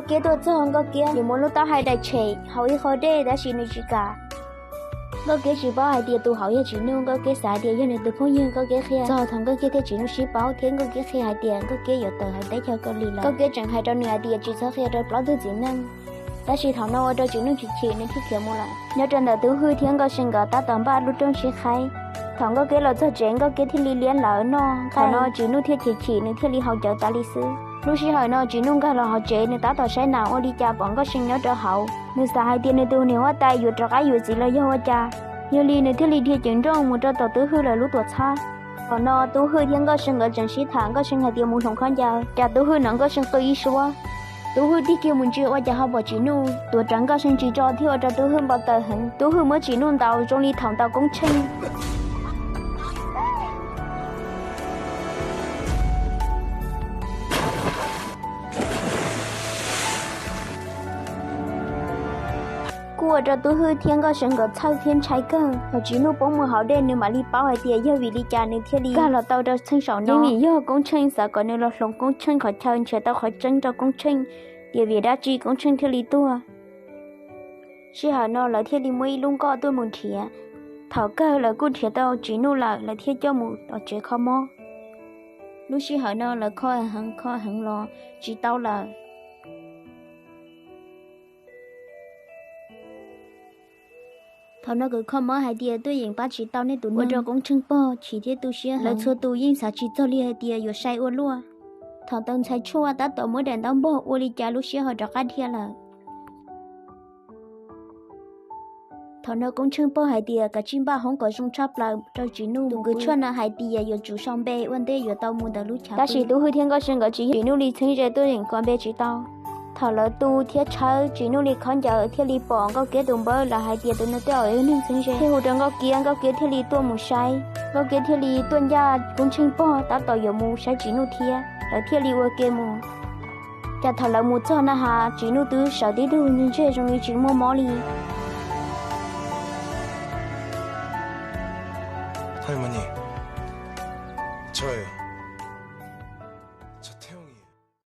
Kiab tuaj txog Nkauj Kiab yuav muab lub taub hais daim tshem hauv ib qho dej tab sis nws tsis kam. Nkauj Kiab tsis paub hais tias tus hauv yog Tsim Nuj, Nkauj Kiab xav hais tias yog nws tus phooj ywg, Nkauj Kiab qhia. Txog thaum Nkauj Kiab thiab Tsim Nuj sib paub thiab Nkauj Kiab qhia hais tias Nkauj Kiab yuav tawm hauv teb chaws Kaus Lim lawm. Nkauj Kiab tseem hais rau nws hais tias tsis txhob qhia rau plaub tug txiv neej. Tab sis thaum no ua rau Tsim Nuj chim chim nws thiaj khiav mus lawm. Nyob rau ntawm Tub Hwj thiab Nkauj See nkawd tab tom npaj lub rooj sib qhaib. Thaum Nkauj Kiab los txog tsev Nkauj Kiab thiaj li liab lawv noj. Thaum no Tsim Nuj thiaj chim chim nws thiaj li haus cawv tas li xwb. Lub sij hawm no Tsim Nuj nkag los hauv tsev nws tab tom saib nas ua li cas pom Nkauj See nyob rau hauv. Nws xav hais tias nws tus niam huab tais yuav rov qab yuav txiv los yog ua cas. Yog li nws thiaj li dhia cev nrooj mus rau tom Tub Hwj lawv lub tuam txhab. Thaum no Tub Hwj thiab Nkauj See nkawd tseem sib tham, Nkauj See hais tias mus hloov khaub ncaws, cas Tub Hwj hnov Nkauj See qw ib suab. Tub Hwj tig kiag mus ntsia ua cas ho pom Tsim Nuj tuav rawv Nkauj See tsis tso thiab ua rau Tub Hwj npau taws heev. Tub Hwj muab Tsim Nuj ntaus zoo li thaum ntaus koob tsheej. Kuj ua rau Tub Hwj thiab Nkauj See nkawd txhawj thiab ntshai kawg. Thaum Tsim Nuj poob mus hauv dej nws mam li paub hais tias yog vim li cas nws thiaj li nkag los tau rau txheej saum no. Yeej vim yog koob tsheej xav kom nws los hloov koob tsheej qhov chaw nrhiav tau qhov tseeb rau koob tsheej, tias vim dab tsi koob tsheej thiaj li tuag. Sij hawm no lawv thiaj li muab ib lub nkoj tuaj mus nrhiav. Thaum kawg lawv kuj nrhiav tau Tsim Nuj lawm, lawv thiaj coj mus tom tsev kho mob. Lub sij hawm no lawv kho heev kho heev los tsis tau lawm. Thaum no kuv kho mob hais tias tuaj yeem pab tsis tau nej tus neeg, ua rau Koob Tsheej pog chim thiab tu siab. Lawv txhua tus yeej xav tsis txog li hais tias yuav sai ua luaj. Thaum tau ntxhais tshuaj tab tom muab daim ntaub npog ua li cas lub siab ho rov qab dhia lawm. Thaum no Koob Tsheej pog hais tias kav tsij npaj hoob kom zoo tshaj plaws rau Tsim Nuj. Tus kws tshuaj no hais tias yuav tsum sau npe ua ntej yuav tau mus ntawm lub chav. Tab sis Tub Hwj thiab Nkauj See nkawd tsis yeem, Tsim Nuj li txheeb ze tuaj yeem kho npe tsis tau. Thaum lawv tu thiab tshawb Tsim Nuj li khaub ncaws thiaj li pom Nkauj Kiab tus npawb, lawv hais tias tus no tej zaum yog neeg txheeb ze, thiaj hu rau Nkauj Kiab, Nkauj Kiab thiaj li tuaj mus saib. Nkauj Kiab thiaj li tuaj ncaj Koob Tsheej pog tab tom yuav mus saib Tsim Nuj thiab, lawv thiaj li ua ke mus. Cas thaum lawv mus txog na has Tsim Nuj twb sawv tib tug ntseg zoo li tsis muaj mob li.